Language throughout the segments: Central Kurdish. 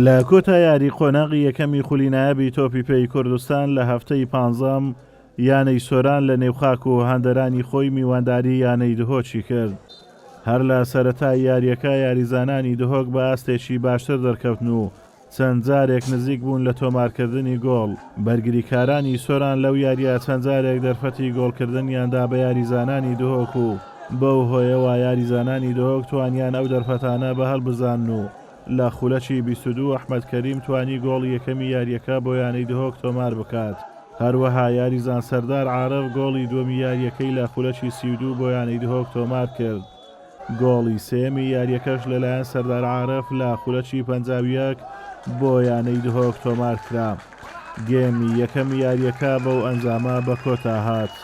لە کۆتا یاری قۆناغی یەکەمی خولی نایابی تۆپی پێی کوردستان لە هەفتەی پانزەم، یانەی سۆران لە نێوخاک و هاندەرانی خۆی میوانداری یانەی دهۆکی کرد. هەر لە سەرەتای یارییەکە یاریزانانی دهۆک بە ئاستێکی باشتر دەرکەوتن و چەند جارێک نزیک بوون لە تۆمارکردنی گۆڵ، بەرگریکارانی سۆران لەو یارییە چەند جارێک دەرفەتی گۆڵکردنیان دا بە یاریزانانی دهۆک و بەو هۆیەوە یاریزانانی دهۆک توانیان ئەو دەرفەتانە بە هەل بزانن و لە خولەکی 22 ئەحمەد کەریم توانی گۆڵی یەکەمی یارییەکە بۆ یانەی دهۆک تۆمار بکات، هەروەها یاریزان سەردار عارف گۆڵی دووەمی یارییەکەی لە خولەکی 32 بۆ یانەی دهۆک تۆمار کرد. گۆڵی سێیەمی یارییەکەش لەلایەن سەردار عارف لە خولەکی 51 بۆ یانەی دهۆک تۆمارکرا. گێمی یەکەمی یارییەکە بەو ئەنجامە بەکۆتا هات.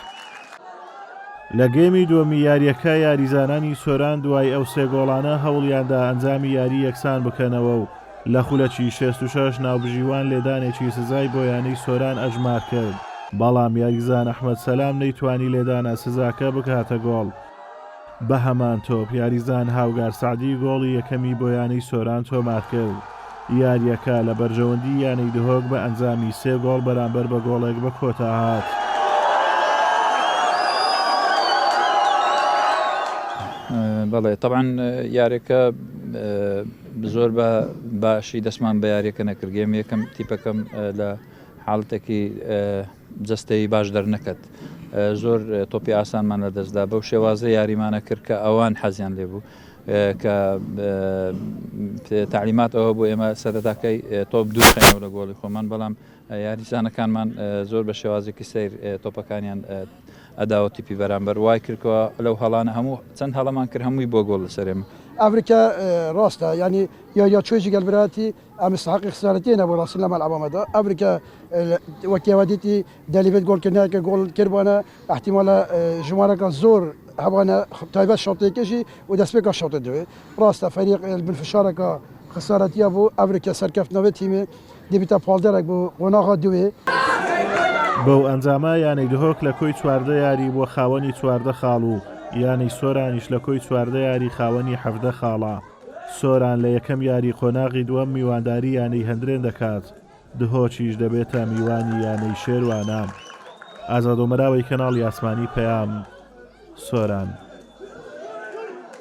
لە گێمی دووەمی یارییەکە یاریزانانی سۆران دوای ئەو سێ گۆڵانە هەوڵیاندا ئەنجامی یاری یەکسان بکەنەوە و لە خولەکی 66 ناوبژیوان لێدانێکی سزای بۆ یانەی سۆران ئەژمارکرد، بەڵام یاریزان ئەحمەد سەلام نەیتوانی لێدانە سزاکە بکاتە گۆڵ. بەهەمان تۆپ یاریزان هاوگار سەعدی گۆڵی یەکەمی بۆ یانەی سۆران تۆمارکرد، یارییەکە لە بەرژەوەندی یانەی دهۆک بە ئەنجامی سێ گۆڵ بەرامبەر بە گۆڵێک بە کۆتا هات. بەڵێ تەبعەن یاریەکە زۆر بە باشی دەستمان بە یاریەکە نەکرد گێم یەکەم تیپەکەم لە حاڵەتێکی جەستەیی باش دەرنەکەت زۆر تۆپی ئاسانمان لە دەستدا بەو شێوازە یاریمانە کرد کە ئەوان حەزیان لێ بوو کە تعلیمات ئەوە بۆ ئێمە سەرەتاکەی تۆپ دوورخەینەوە لە گۆڵی خۆمان بەڵام یاریزانەکانمان زۆر بە شێوازێکی سیر تۆپەکانیان ئەداوە تیپی بەرامبەر وای کردکەوە لەو هەڵانە هەموو چەند هەڵەمان کرد هەمووی بۆ گۆڵ لەسەر ئێمە. ئەفریکا ڕاستە یانی یا یا چۆی جگەل براتی ئەم استحقی خسارەتێ نەبوو ڕاستی لە مەلعەبا مەدا ئەفریکا وەک ئێوە دیتی دەلیڤت گۆڵ کردنایە کە گۆڵ کردبانە احتیمالە ژمارەکە زۆر هەبانە تایبەت شەوتێکەشی و دەستپێکا شەوتە دوێ ڕاستە فەریق بن فشارەکە خسارەتیا بوو ئەفریکا سەرکەفتنەوەی تیمێ دەبیتە پاڵدەرێک بۆ قۆناغا دوێ. بەو ئەنجامە یانەی دهۆک لە کۆی 14 یاری بووە خاوەنی 14 خاڵ و یانەی سۆرانیش لە کۆی 14 یاری خاوەنی 17 خاڵە. سۆران لە یەکەم یاری قۆناغی دووەم میوانداری یانەی هەندرێن دەکات، دهۆکیش دەبێتە میوانی یانەی شێروانە. ئازاد ئۆمەراوەی کەناڵی ئاسمانی پەیام، سۆران.